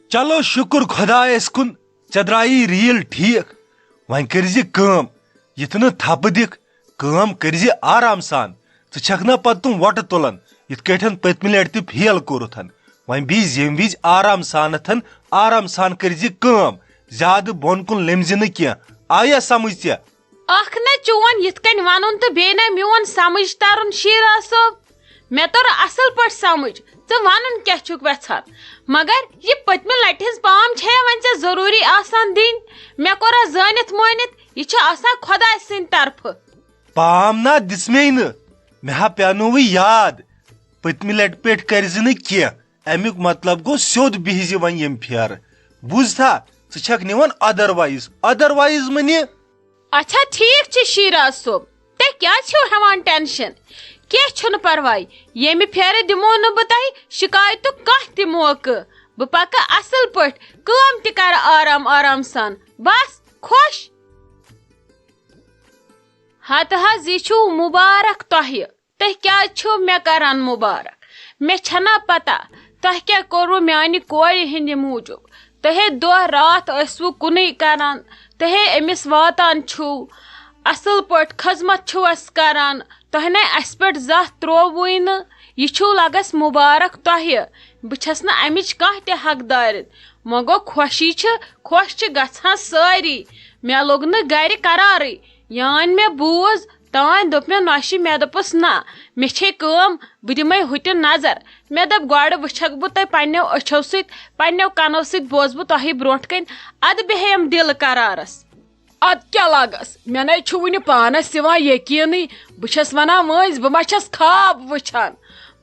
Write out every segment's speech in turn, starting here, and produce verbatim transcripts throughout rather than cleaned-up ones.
چلو شُکُر خۄدایَس کُن، ژےٚ درٛایی ریٖل ٹھیٖک۔ وۄنۍ کٔرۍ زِ کٲم، یِتھ نہٕ تھپہٕ دِکھ، کٲم کٔرۍ زِ آرام سان۔ ژٕ چھَکھ نا پتہٕ تِم وۄٹہٕ تُلان، یِتھ کٲٹھۍ پٔتمہِ لٹہِ تہِ فیل کوٚرُتھ۔ وۄنۍ بیٚیہِ ییٚمہِ وِزِ آرام سانتھ، آرام سان کٔرۍ زِ کٲم، زیادٕ بۄن کُن لیٚمۍ زِ نہٕ کینٛہہ۔ آیا سمجھ ژےٚ؟ اکھ نہ چون یِتھ کٔنۍ ونُن تہٕ بیٚیہِ نہ میون سمجھ ترُن، شیرا صٲب۔ مےٚ توٚر اصل پٲٹھۍ سمجھ ژٕ ونُن کیٛاہ چھُکھ وٮ۪ژھان، مگر یہِ پٔتمہِ لٹہِ ہٕنٛز پام چھےٚ وۄنۍ ژےٚ ضروٗری آسان دِنۍ؟ مےٚ کوٚرا زٲنِتھ مٲنِتھ، یہِ چھِ آسان خۄداے سٕنٛدِ طرفہٕ۔ پام نا دِژ مے نہٕ، مےٚ ہا پیانووٕے یاد۔ پٔتمہِ لٹہِ پٮ۪ٹھ کٔرۍ زِ نہٕ کینٛہہ، امیُک مطلب گوٚو سیوٚد بِہزِ وۄنۍ ییٚمہِ پھیرٕ۔ بوٗزتھا؟ ژٕ چھکھ نِوان otherwise، otherwise مہ نہِ۔ اچھا ٹھیک چھُ شیراز صٲب، تُہۍ کیازِ چھِو ہٮ۪وان ٹینشن؟ کینٛہہ چھُنہٕ پرواے، ییٚمہِ پھیرٕ دِمو نہٕ بہٕ تۄہہِ شکایتُک کانٛہہ تہِ موقعہٕ۔ بہٕ پکہٕ اصل پٲٹھۍ، کٲم تہِ کرٕ آرام آرام سان۔ بس خۄش۔ ہتہٕ حظ، یہِ چھُو مُبارک تۄہہِ۔ تُہۍ کیٛازِ چھِو مےٚ کران مُبارک؟ مےٚ چھَنا پتہ تۄہہِ کیٛاہ کوٚروٕ میٛانہِ کورِ ہِنٛدِ موٗجوٗب؟ تُہے دۄہ راتھ ٲسوٕ کُنُے کران، تُہے أمِس واتان چھِو، اَصٕل پٲٹھۍ خدمت چھِوَس کران، تۄہہِ نے اَسہِ پٮ۪ٹھ زانٛہہ ترٛووُے نہٕ۔ یہِ چھُو لگس مُبارک تۄہہِ، بہٕ چھَس نہٕ اَمِچ کانٛہہ تہِ حقدارِن۔ وۄنۍ گوٚو، خوشی چھِ، خۄش چھِ گژھان سٲری۔ مےٚ لوٚگ نہٕ گرِ قرارٕے، یان مےٚ بوٗز، تانۍ دوٚپ مےٚ نۄشہِ، مےٚ دوٚپُس، نہ، مےٚ چھے کٲم، بہٕ دِمے ہُتہِ نظر۔ مےٚ دوٚپ، گۄڈٕ وٕچھکھ بہٕ تۄہہِ پننیو أچھو سۭتۍ، پننیو کنو سۭتۍ بوزٕ بہٕ تۄہہِ برونٛٹھ کنہِ، ادٕ بیٚہیم دِل قرارس۔ ادٕ کیٛاہ لگس، مےٚ نے چھُ وُنہِ پانس یِوان یقیٖنٕے، بہٕ چھس ونان وٲنٛسۍ، بہٕ ما چھس خواب وٕچھان؟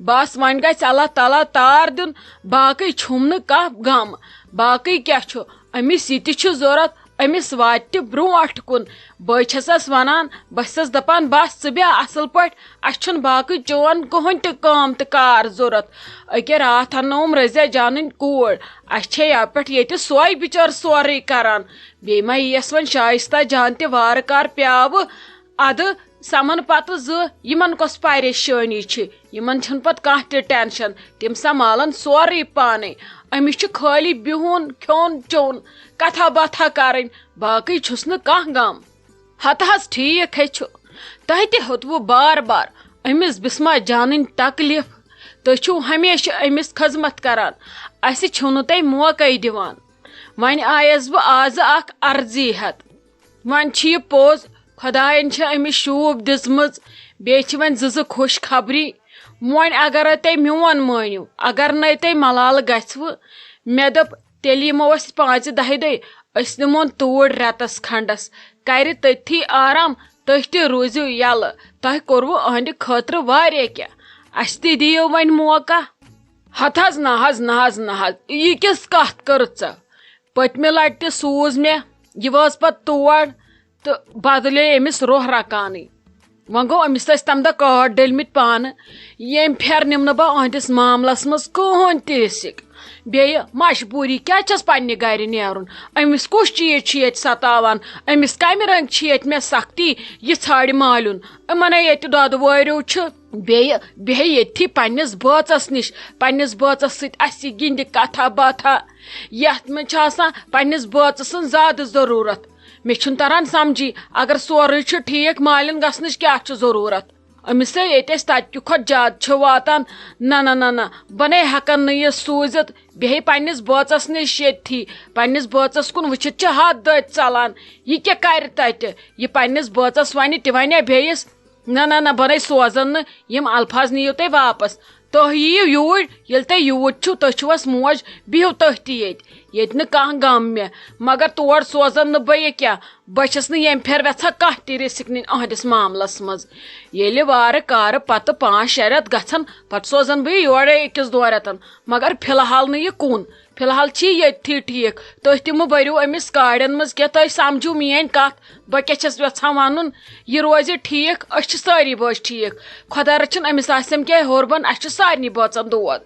بس وۄنۍ گژھِ اللہ تعالیٰ تار دیُن، باقٕے چھُم نہٕ کانٛہہ غم۔ باقٕے کیٛاہ چھُ، أمِس یہِ تہِ چھُ ضوٚرتھ، أمِس واتہِ برونٛٹھ کُن۔ بہٕ چھسس ونان، بہٕ چھسس دپان، بس ژٕ بیٚہہ اصل پٲٹھۍ، اسہِ چھُنہٕ باقٕے چون کٕہٕنۍ تہِ کٲم تہٕ کار ضوٚرتھ۔ أکیاہ راتھ اننٲوٕم رضیہ جانٕنۍ کوٗر، اسہِ چھے یپہٕ پٮ۪ٹھ ییٚتہِ سۄے بچٲر سورُے کران۔ بیٚیہِ ما یِیَس وۄنۍ شایستہ جان تہِ وارٕ کار پیاوٕ؟ ادٕ سمن پتہٕ زٕ، یِمن کۄس پریشٲنی چھِ؟ یِمن چھُنہٕ پتہٕ کانٛہہ تہِ ٹینشن، تِم سنبھالن سورُے پانے۔ أمِس چھُ خٲلی بِہُن، کھیوٚن چیوٚن، کتھا باتھا کرٕنۍ، باقٕے چھُس نہٕ کانٛہہ غم۔ ہتہٕ حظ ٹھیٖک ہے چھُ، تۄہہِ تہِ ہیوٚتوٕ بار بار أمِس بسمہ جانٕنۍ تکلیف۔ تُہۍ چھِو ہمیشہِ أمِس خدمت کران، اسہِ چھِو نہٕ تُہۍ موقعے دِوان۔ وۄنۍ آیس بہٕ آزٕ اکھ عرضی ہٮ۪تھ۔ وۄنۍ چھِ یہِ پوٚز، خۄدایَن چھِ أمِس شوٗب دِژمٕژ، بیٚیہِ چھِ وۄنۍ زٕ زٕ خۄش خبری۔ وۄنۍ اگرے تُہۍ میون مٲنِو، اگر نَے تُہۍ ملالہٕ گژھِوٕ، مےٚ دوٚپ، تیٚلہِ یِمو أسۍ پانٛژِ دَہہِ دۄہہِ، أسۍ نِمون توٗرۍ رٮ۪تس کھنٛڈس، کرِ تٔتھی آرام، تُہۍ تہِ روٗزِو یَلہٕ، تۄہہِ کوٚروٕ أہنٛدِ خٲطرٕ واریاہ کینٛہہ، اَسہِ تہِ دِیِو وۄنۍ موقع۔ ہتہٕ حظ نہ حظ، نہ حظ، نہ حظ، یہِ کِژھ کتھ کٔرٕتھ ژےٚ؟ پٔتمہِ لٹہِ تہِ سوٗز مےٚ، یہِ وٲژ پتہٕ تور تہٕ بدلے أمِس روح رکانٕے۔ وۄنۍ گوٚو، أمِس ٲسۍ تمہِ دۄہ کارڈ ڈٔلۍ مٕتۍ پانہٕ۔ ییٚمہِ پھِرِ نِم نہٕ بہٕ أہنٛدِس معاملس منٛز کٕہٕنۍ تہِ رِسک۔ بیٚیہِ مجبوٗری کیٛاہ چھَس پننہِ گرِ نیرُن؟ أمِس کُس چیٖز چھُ ییٚتہِ ستاوان؟ أمِس کمہِ رنٛگۍ چھِ ییٚتہِ مےٚ سختی؟ یہِ ژھانٛڈِ مالیُن۔ یِمنے ییٚتہِ دۄدٕ وٲرِو چھِ۔ بیٚیہِ بیٚہہِ ییٚتھی پننِس بٲژس نِش، پننِس بٲژس سۭتۍ اسہِ گِنٛدِ کتھا باتھا۔ یتھ منٛز چھِ آسان پننِس بٲژٕ سٕنٛز زیادٕ ضروٗرت۔ مےٚ چھُنہٕ تران سمجھی، اگر سورُے چھُ ٹھیٖک، مالِن گژھنٕچ کیٛاہ چھِ ضروٗرت؟ أمِس ہے ییٚتہِ أسۍ تتہِ کہِ کھۄتہٕ زیادٕ چھِ واتان۔ نہ، نہ، نہ، نہ، بہٕ نے ہٮ۪کن نہٕ یہِ سوٗزِتھ۔ بیٚہہِ پننِس بٲژس نِش ییٚتھی، پننِس بٲژس کُن وٕچھِتھ چھِ ہتھ دٲدۍ ژلان۔ یہِ کیٛاہ کرِ تتہِ؟ یہِ پننِس بٲژس ونہِ، تہِ ونیا بیٚیِس۔ نہ، نہ، نہ، بہٕ نے سوزن نہٕ۔ یِم الفاظ نِیِو تُہۍ واپس۔ تُہۍ یِیِو یوٗرۍ، ییٚلہِ تُہۍ یوٗرۍ چھِو، تُہۍ چھِو اَسہِ موج، بِہِو تٔتھی ییٚتہِ۔ ییٚتہِ نہٕ کانٛہہ غم مےٚ، مگر تور سوزن نہٕ بہٕ یہِ کینٛہہ۔ بہٕ چھَس نہٕ ییٚمہِ پھِرِ وٮ۪ژھان کانٛہہ تہِ رِسک نِنۍ أہنٛدِس معاملس منٛز۔ ییٚلہِ وارٕ کارٕ پتہٕ پانٛژھ شےٚ رٮ۪تھ گژھن، پتہٕ سوزن بہٕ یہِ یورَے أکِس دۄن رٮ۪تن۔ مگر فی الحال نہٕ یہِ کُن۔ فی الحال چھِ یہِ ییٚتھی ٹھیٖک۔ تُہۍ تہِ مہٕ بٔرِو أمِس کاڑٮ۪ن منٛز کینٛہہ، تُہۍ سمجھِو میٛٲنۍ کتھ، بہٕ کیٛاہ چھَس یژھان ونُن۔ یہِ روزِ ٹھیٖک، أسۍ چھِ سٲری بٲژ ٹھیٖک۔ خۄدا رٔچھِن أمِس آسٮ۪م کینٛہہ ہیوٚر بۄن، اَسہِ چھُ سارنٕے بٲژن دود۔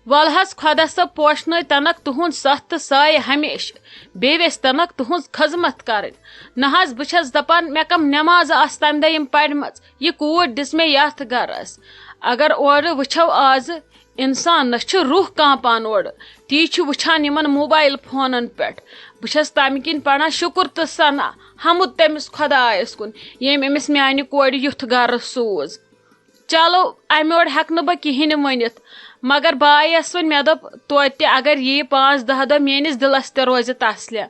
ولہٕ حظ خۄدا صٲب پوشنٲے تنک تُہُنٛد سَتھ تہٕ سایہِ ہمیشہٕ، بیٚیہِ ویٚژھِ تنک تُہٕنٛز خدمت کرٕنۍ۔ نہ حظ، بہٕ چھَس دپان مےٚ کم نٮ۪مازٕ آسہٕ تمہِ دۄہ یِم پرِمژٕ۔ یہِ کوٗر دِژ مےٚ یتھ گرس۔ اگر اورٕ وٕچھو آزٕ، اِنسانَس چھُ روح کانٛپان اورٕ۔ تی چھُ وٕچھان یِمن موبایل فونن پٮ۪ٹھ۔ بہٕ چھَس تَمہِ کِنۍ پَران شُکُر تہٕ ثنا، حمد تٔمِس خۄدایَس کُن، ییٚمۍ أمِس میانہِ کورِ یُتھ گرٕ سوٗز۔ چلو، اَمہِ اورٕ ہٮ۪کہٕ نہٕ بہٕ کِہیٖنۍ ؤنِتھ، مگر بہٕ آیَس وۄنۍ، مےٚ دوٚپ توتہِ اگر یِیہِ پانٛژھ دَہ دۄہ، میٲنِس دِلَس تہِ روزِ تسلہِ۔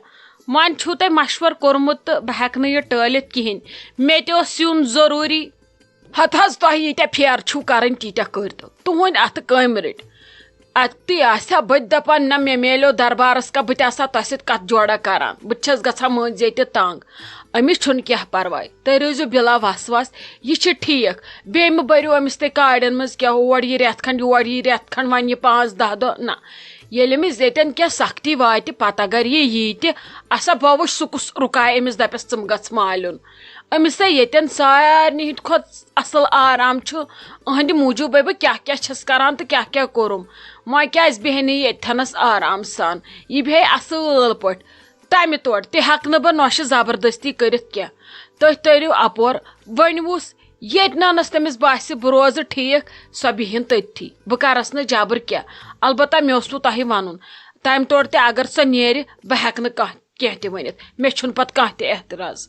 وۄنۍ چھُو تۄہہِ مشورٕ کوٚرمُت تہٕ بہٕ ہٮ۪کہٕ نہٕ یہِ ٹٲلِتھ کِہیٖنۍ۔ مےٚ تہِ اوس یُن ضروٗری۔ ہتہٕ حظ، تۄہہِ ییٖتیٛاہ پھیرٕ چھِو کرٕنۍ، تیٖتیٛاہ کٔرۍتو۔ تُہنٛدۍ اتھٕ کامہِ رٔٹۍ۔ اتی آسہِ ہا بہٕ تہِ دپان، نہ، مےٚ میلیو دربارس کا، بہٕ تہِ آسہٕ ہا تۄہہِ سۭتۍ کتھ جوڑا کران۔ بہٕ تہِ چھَس گژھان مٔنٛزۍ ییٚتہِ تنگ۔ أمِس چھُنہٕ کینٛہہ پرواے، تُہۍ روٗزِو بلا وسواس، یہِ چھِ ٹھیٖک۔ بیٚیہِ مہٕ بٔرِو أمِس تُہۍ کاڑٮ۪ن منٛز کینٛہہ، اور یہِ رٮ۪تھ کھنٛڈ، یور یہِ رٮ۪تھ کھنٛڈ، وۄنۍ یہِ پانٛژھ دَہ دۄہ، نہ۔ ییٚلہِ أمِس ییٚتٮ۪ن کینٛہہ سختی واتہِ، پتہٕ اگر یہِ یی تہِ، اسا بہٕ وٕچھ سُہ کُس رُکایہِ أمِس، دپٮ۪س ژٕ مہٕ گژھ مالیُن۔ أمِس ہے ییٚتٮ۪ن سارنٕے ہٕنٛدِ کھۄتہٕ اصل آرام چھُ أہنٛدِ موٗجوٗبے بہٕ کیٛاہ کیٛاہ چھَس کران تہٕ کیٛاہ کیٛاہ کوٚرُم۔ وۄنۍ کیٛازِ بیٚہہِ نہٕ یہِ ییٚتھٮ۪نَس آرام سان؟ یہِ بیٚہہِ اصل پٲٹھۍ۔ تَمہِ تورٕ تہِ ہٮ۪کہٕ نہٕ بہٕ نۄشہِ زبردستی کٔرِتھ کینٛہہ۔ تُہۍ تٔرِو اپور۔ وۄنۍ وُس ییٚتہِ نَنَس تٔمِس باسہِ بہٕ روزٕ ٹھیٖک، سۄ بِہِن تٔتھی۔ بہٕ کرس نہٕ جبر کینٛہہ۔ البتہ مےٚ اوسوٕ تۄہہِ وَنُن۔ تَمہِ تورٕ تہِ اگر سۄ نیرِ، بہٕ ہٮ۪کہٕ نہٕ کانٛہہ کینٛہہ تہِ ؤنِتھ۔ مےٚ چھُنہٕ پتہٕ کانٛہہ تہِ اعتراض۔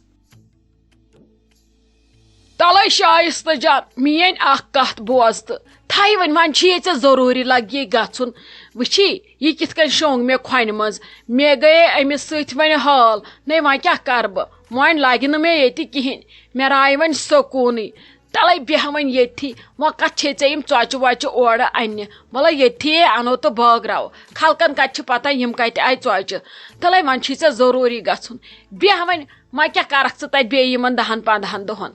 تلے شایستہ جان، میٲنۍ اکھ کتھ بوز تہٕ تھایہِ وۄنۍ، وۄنۍ چھُ یے ژےٚ ضروٗری لگہِ یے گژھُن۔ وٕچھی، یہِ کِتھ کٔنۍ شۄنٛگ مےٚ کھۄنہِ منٛز۔ مےٚ گٔیے أمِس سۭتۍ وۄنۍ حال۔ نے، وۄنۍ کیٛاہ کرٕ بہٕ؟ وۄنۍ لگہِ نہٕ مےٚ ییٚتہِ کِہیٖنۍ۔ مےٚ راے وۄنۍ سکوٗنٕے۔ تلے بیٚہہ وۄنۍ ییٚتھی۔ وۄنۍ کتھ چھے ژےٚ یِم ژۄچہِ وۄچہِ اورٕ اننہِ؟ وۄلہ ییٚتھی اے انو تہٕ بٲگراوو۔ خلقن کتہِ چھِ پتہ یِم کتہِ آیہِ ژۄچہِ؟ تلے وۄنۍ چھُے ژےٚ ضروٗری گژھُن۔ بیٚہہ وۄنۍ۔ وۄنۍ کیٛاہ کرکھ ژٕ تتہِ بیٚیہِ یِمن دہن پندہن دۄہن؟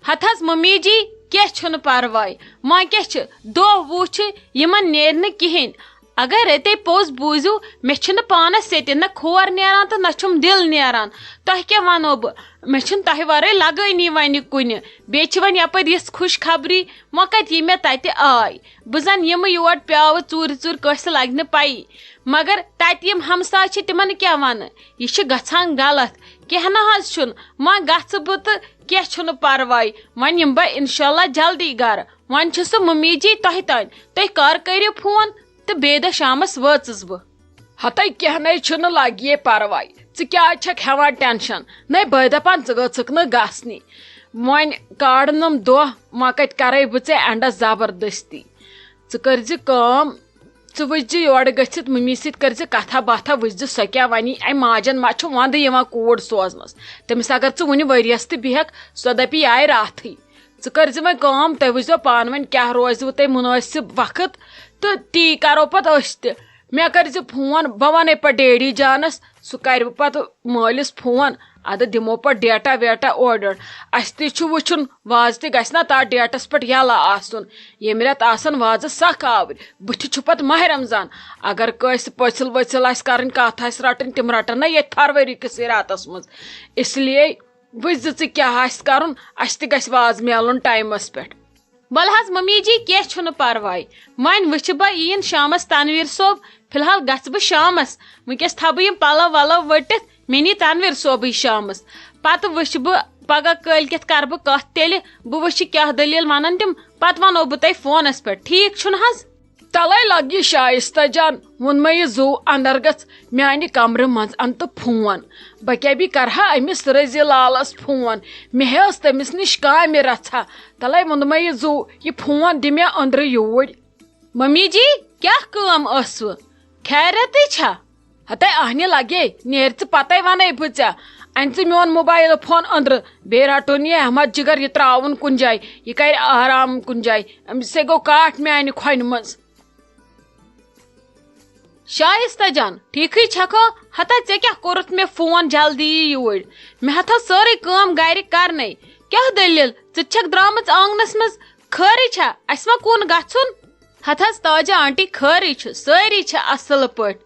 ہتہٕ حظ ممی جی، کینٛہہ چھُنہٕ پرواے، وۄنۍ کیٛاہ چھِ، دۄہ وُہ چھِ، یِمن نیرِ نہٕ کِہیٖنۍ۔ اگر رتے پوٚز بوٗزِو، مےٚ چھِنہٕ پانس سیٚتہِ نہ کھور نیران تہٕ نہ چھُم دِل نیران۔ تۄہہِ کیٛاہ ونو بہٕ؟ مےٚ چھِنہٕ تۄہہِ ورٲے لگٲنی وۄنہِ کُنہِ۔ بیٚیہِ چھِ وۄنۍ یپٲرۍ یِژھ خوش خبری، وۄنۍ کتہِ یی مےٚ تتہِ آے؟ بہٕ زن یِمہٕ یور پیاوٕ ژوٗرِ ژوٗرِ، کٲنٛسہِ لگہِ نہٕ پیی۔ مگر تتہِ یِم ہمساے چھِ، تِمن کیٛاہ ونہٕ؟ یہِ چھِ گژھان غلط۔ کینٛہہ نہ حظ چھُنہٕ، وۄنۍ گژھٕ بہٕ تہٕ کینٛہہ چھُنہٕ پرواے، وۄنۍ یِمہٕ بہٕ انشاءاللہ جلدی گرٕ۔ وۄنۍ چھُ سُہ ممی جی تۄہہِ تانۍ، تُہۍ کر کٔرِو فون تہٕ بیٚیہِ دۄہ شامس وٲژٕس بہٕ۔ ہتے کینٛہہ نے چھُنہٕ، لگہِ یے پرواے، ژٕ کیٛازِ چھکھ ہٮ۪وان ٹینشن؟ نے بہٕ دپان ژٕ گٔژھکھ نہٕ گژھنی۔ وۄنۍ کاڑنم دۄہ، وۄنۍ کتہِ کرے بہٕ ژےٚ اینڈس زبردستی؟ ژٕ کٔرزِ کٲم، ژٕ وٕچھزِ یورٕ گٔژھِتھ مٔمی سۭتۍ کٔرزِ کتھا باتھا، وٕچھزِ سۄ کیٛاہ ونی۔ امہِ ماجن ما چھُ وندٕ یِوان کوٗر سوزنس؟ تٔمِس اگر ژٕ وُنہِ ؤریس تہِ بیہکھ، سۄ دپہِ یہِ آیہِ راتھٕے۔ ژٕ کٔرزِ وۄنۍ کٲم، تُہۍ وٕچھزیو پانہٕ ؤنۍ کیٛاہ روزِوٕ تۄہہِ مُنٲسِب وقت، تہٕ تی کرو پتہٕ أسۍ تہِ۔ مےٚ کٔرزِ فون، بہٕ ونَے پتہٕ ڈیڈی جانس، سُہ کرِ پتہٕ مٲلِس فون، ادٕ دِمو پتہٕ ڈیٹا ویٹا اورٕ یورٕ۔ اسہِ تہِ چھُ وٕچھُن، وازٕ تہِ گژھِ نا تتھ ڈیٹس پٮ۪ٹھ یلہٕ آسُن۔ ییٚمہِ رٮ۪تہٕ آسن وازٕ سخ آوٕرۍ، بٕتھِ چھُ پتہٕ ماہِ رمضان۔ اگر کٲنٛسہِ پٔژھِل ؤژھِل آسہِ کرٕنۍ، کتھ آسہِ رٹٕنۍ، تِم رٹن نا ییٚتھۍ فروری کِسٕے راتس منٛز۔ اس لیے وٕچھ زِ ژٕ کیٛاہ آسہِ کرُن، اسہِ تہِ گژھِ وازٕ میلُن ٹایمس پٮ۪ٹھ۔ ول حظ ممی جی، کینٛہہ چھُنہٕ پرواے۔ وۄنۍ وٕچھِ بہٕ یِیِن شامس تنویر صٲب۔ فی الحال گژھٕ بہٕ شامس۔ وٕنکیٚس تھاوٕ بہٕ یِم پلو ولو ؤٹِتھ، مےٚ نی تنویر صٲبٕے شامس۔ پتہٕ وٕچھِ بہٕ پگاہ کٲلۍ کٮ۪تھ کرٕ بہٕ کتھ تیٚلہِ۔ بہٕ وٕچھِ کیٛاہ دٔلیٖل ونن تِم، پتہٕ ونو بہٕ تۄہہِ فونس پٮ۪ٹھ۔ ٹھیٖک چھُنہٕ حظ؟ تلے لگہِ شایستہ جان، ووٚنمے یہِ زُو اندر گژھ میانہِ کمرٕ منٛز ان تہٕ فون۔ بہٕ کیٛاہ بیٚیہِ کرٕ ہا أمِس رٔزی لالس فون؟ مےٚ ہے ٲس تٔمِس نِش کامہِ رژھا۔ تلے ووٚنمے یہِ زُو، یہِ فون دِ مےٚ أنٛدرٕ یوٗرۍ۔ ممی جی، کیٛاہ کٲم ٲسوٕ؟ خیریتٕے چھا؟ ہتے اہنہِ لگے، نیر ژٕ پتے ونے بہٕ ژےٚ۔ انہِ ژٕ میون موبایل فون أنٛدرٕ، بیٚیہِ رٹُن یہِ احمد جگر، یہِ تراوُن کُنہِ جایہِ، یہِ کرِ آرام کُنہِ جایہِ۔ أمِس ہے گوٚو کاٹھ میانہِ کھۄنہِ منٛز۔ شایستہ جان، ٹھیکھٕے چھکھو؟ ہتا ژےٚ کیٛاہ کوٚرُتھ مےٚ فون جلدی یوٗرۍ؟ مےٚ ہتا سٲرٕے کٲم گرِ کرنے۔ کیٛاہ دٔلیٖل؟ ژٕ تہِ چھکھ درامٕژ آنگنس منٛز؟ خٲرٕے چھا؟ اسہِ ما کُن گژھُن؟ ہتہٕ حظ تاجہ آنٹی، خٲرٕے چھُ، سٲری چھِ اصٕل پٲٹھۍ۔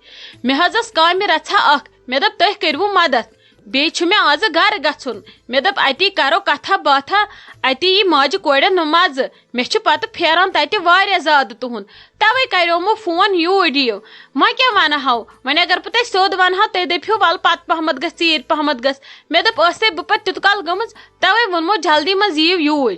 مےٚ حظ ٲس کامہِ رژھا اکھ، مےٚ دوٚپ تُہۍ کٔرِوٕ مدد۔ بیٚیہِ چھُ مےٚ آزٕ گرٕ گژھُن۔ مےٚ دوٚپ اتی کرو کتھا باتھا، اتی یی ماجہِ کورٮ۪ن مزٕ۔ مےٚ چھُ پتہٕ پھیران تتہِ واریاہ زیادٕ تُہُنٛد، توے کریومو فون یوٗرۍ یِیِو۔ وۄنۍ کیٛاہ ونہو، وۄنۍ اگر بہٕ تۄہہِ سیوٚد ونہو، تُہۍ دٔپِو ولہٕ پتہٕ پہمتھ گژھ، ژیٖرۍ پہمتھ گژھ۔ مےٚ دوٚپ ٲسے بہٕ پتہٕ تیُت کال گٔمٕژ، توے ووٚنمو جلدی منٛز یِیِو یوٗرۍ۔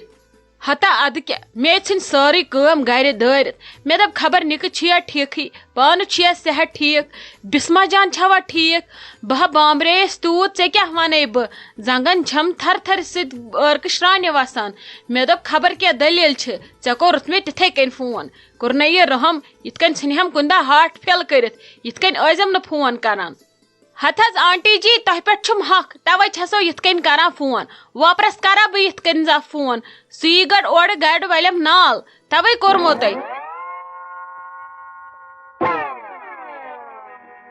ہتا ادٕ کیٛاہ، مےٚ ژھٕنۍ سٲرٕے کٲم گرِ دٲرِتھ۔ مےٚ دوٚپ، خبر نِکہٕ چھِیا ٹھیٖکھٕے، پانہٕ چھِیا صحت ٹھیٖک، بسمہ جان چھوا ٹھیٖک؟ بہٕ ہا بامبرییَس تیوٗت، ژےٚ کیٛاہ وَنے بہٕ؟ زنٛگن چھَم تھر تھرِ سۭتۍ ٲرکہٕ شرٛانہِ وَسان۔ مےٚ دوٚپ، خبر کیٛاہ دٔلیٖل چھِ، ژےٚ کوٚرُتھ مےٚ تِتھَے کٔنۍ فون۔ کوٚرنَے یہِ رحم، یِتھ کٔنۍ ژھٕنہِ ہَم کُنہِ دۄہ ہارٹ فیل کٔرِتھ، یِتھ کٔنۍ ٲسۍزٮ۪م نہٕ فون کران۔ ہتہٕ حظ آنٹی جی، تۄہہِ پٮ۪ٹھ چھُم حق، توے چھسو یِتھ کٔنۍ کران فون۔ وۄپرس کرا بہٕ یِتھ کٔنۍ زانٛہہ فون؟ سُہ یی گۄڈٕ اورٕ گرِ ولٮ۪م نال، توے کوٚرمو تۄہہِ۔